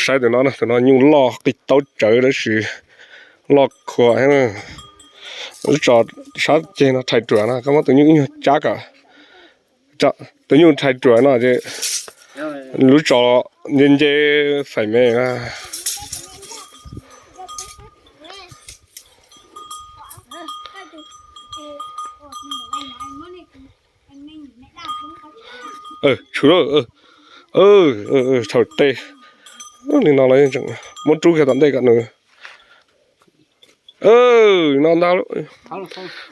Saib tus no, tus no nyuj loj qis taub tsawv tab sis loj khuam. Lub tso sab ceg no rhais ruam no, koj muab tus nyuj ib nyuag cab kom, tus nyuj rhais ruam no ces lub tso nce nce faim me na. Tshua, thaum tej li no los muab rub kiag tom ntej kom nws, no ntag.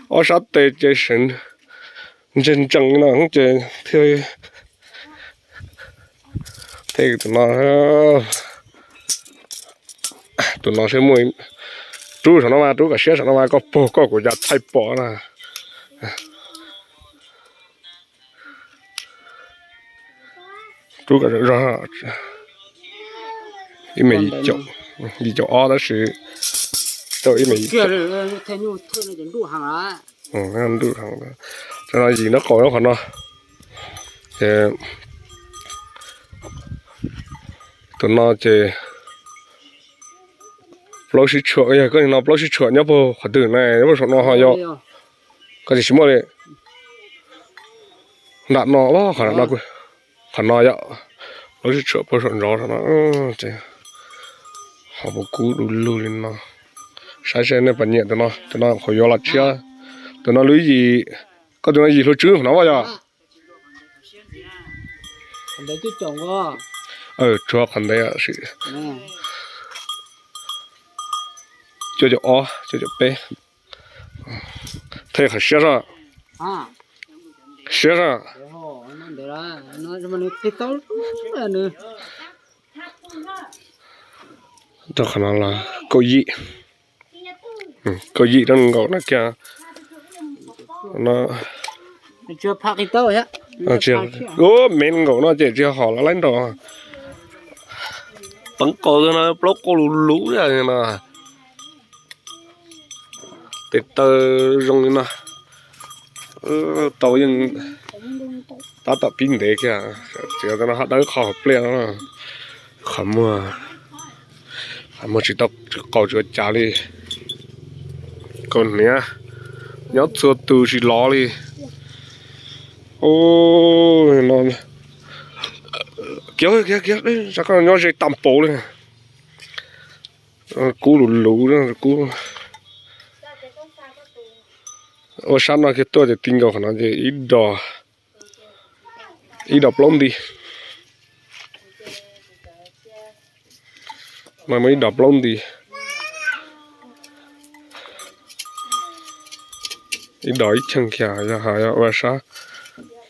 Ob sab tes ces seev ntseg ntsees li no ces thiaj, thiaj tus no, tus no seb muaj, rub saum no mas, rub kom siab saum no mas, koj puag koj kuv cas thaij pom na. Rub kom zog, ib me yim caum ob tab sis tau ib me yim caum. Tus no yim nraub qaum qhov no. Ces tus no ces plaub sib tshuam, yog koj no plaub sib tshuam nyob puag qhov twg na, nyob puag saum no ho yog, koj tsis muaj li. Nram no, qhov no yog plaub sib tshuam puag saum ntsov no. Ho puas kub du lug li no. Saib seb nej puas nyiam tus no, tus no qhuav yuav los tshiab. Tus no lub yim, koj tus no yim hlua tswb no yog. Tsuav qhov ntev, cuaj caum ob, cuaj caum peb. Thej qhov siab soj, siab soj. Rau qhov no los kaum yim, kaum yim rau nees nkaum no kiag. Ua me nees nkaum no ces tsis hom los laib nraum. Peev qaus no plaub qau lus luv no. Tes taw zoo li no, tau yeej tab tom pib ntev kiag. Txiv no ho dawb qhov hauv pliaj no, qhov muag, qhov muag tsis tau, qau tsis ua cas li. Kaus hniav nyob txhua tus tsis lov li. Kiag kiag kiag, nyob ze tag npaum li. Kub lus luv, kub. Ua sab no kiag tuaj ces ti nkaus qhov no ces ib dos, ib dos plaub nti. Muaj ib dos plaub nti, ib dos ib cheej kiag. Yog ho ua sab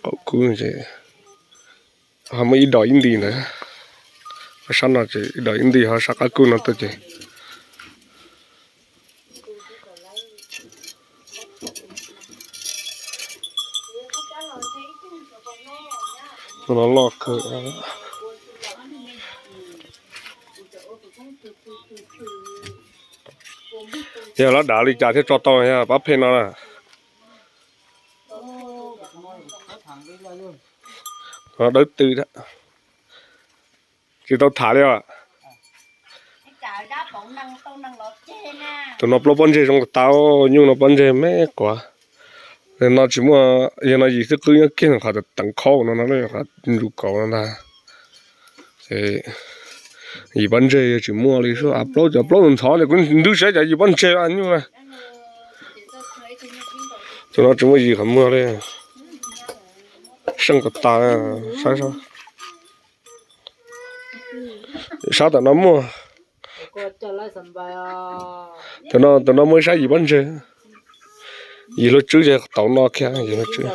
qaum kub ces ho muaj ib dos ib nti ntawd. Ua sab no ces ib dos ib nti, ho sab qab kub no tuaj ces no loj kawg. Yog lawv dav li cas thiaj tso tau pab phem no na? Dawb tw, tsis tau tham li os. Tus no plaub pob ntseg zoo tas, nyuj no pob ntseg me quav. No tsis muaj, yog no yim xwb qwb nyob kiag qhov teev khaub no, qhov ntsuj kaus no ntag. Yim pob ntseg tsis muaj li, plaub cov plaub tus ntxhov ces kuv ntub saib cov yim pob ntseg nyuj na. Tus no tsis muaj yim qhov muag li. Seej tas tas, saib sab tom no muaj. Tus no muaj ib sab yim pob ntseg. Yim hlua tswb ces tau no kiag yim hlua tswb.